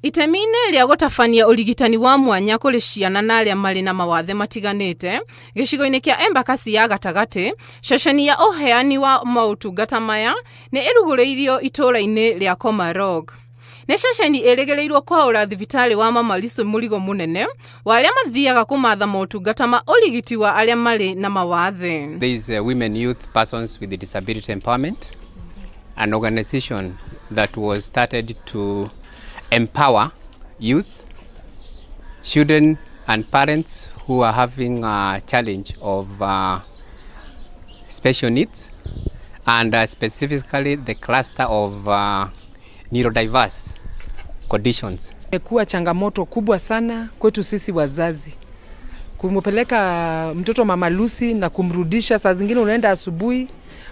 Itemi-inĩ rĩa gũtabania ũrigitani wa mwanya kũrĩ ciana na arĩa marĩ na mawathe matiganĩte gĩcigo-inĩ kĩa Embakasi ya gatagatĩ, ceceni ya ũheani wa maũtungata maya nĩ ĩrugũrĩirio itũũra-inĩ rĩa Komarok. Nĩ ceceni ĩrĩgĩrĩirwo kwaũra thibitarĩ wa Mama Lucy mũrigo mũnene wa arĩa mathiaga kũmatha motungata ma ũrigiti wa arĩa marĩ na mawathe. There is Women Youth Persons with Disability Empowerment, an organization that was started to empower youth, children and parents who are having a challenge of special needs, and specifically the cluster of neurodiverse conditions. Imekuwa changamoto kubwa sana kwetu sisi wazazi kumpeleka mtoto Mama Lucy na kumrudisha. Saa zingine unaenda asubuhi,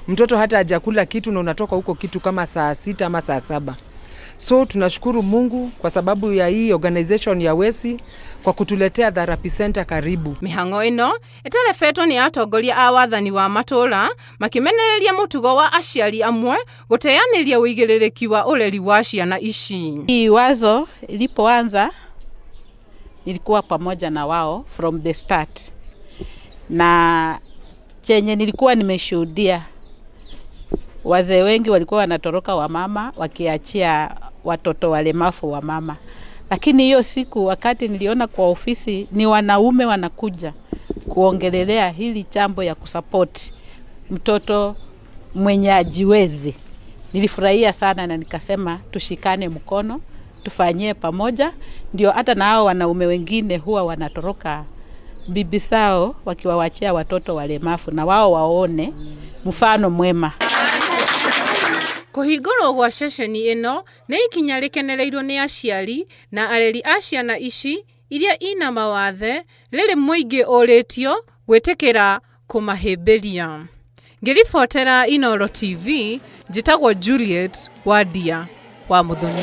mtoto hata hajakula kitu na unatoka huko kitu kama saa 6 ama saa 7. So tunashukuru Mungu kwa sababu ya hii organization ya WESI kwa kutuletea therapy center karibu. Mĩhang'o ĩno ĩterebetwo nĩ atongoria a wathani wa matũũra makĩmenereria mũtugo wa aciari amwe gũteanĩria ũigĩrĩrĩki wa ũreri wa ciana ici. Hii wazo ilipoanza nilikuwa pamoja na wao from the start, na chenye nilikuwa nimeshuhudia, wazee wengi walikuwa wanatoroka wamama wakiachia watoto walemavu wa mama, lakini hiyo siku wakati niliona kwa ofisi ni wanaume wanakuja kuongelelea hili jambo ya kusupport mtoto mwenye ajiwezi, nilifurahia sana na nikasema tushikane mkono tufanyie pamoja, ndio hata na hao wanaume wengine huwa wanatoroka bibi zao wakiwawachia watoto walemavu na wao waone mfano mwema. Kũhingũrwo gwa ceceni ĩno nĩ ikinya rĩkenereirwo nĩ aciari na areri a ciana ici iria ina mawathe rĩrĩ mũingĩ ũrĩtio gwĩtĩkĩra kũmahĩmbĩria. Ngĩribotera Inooro TV, njĩtagwo Juliet Wandia wa Muthoni.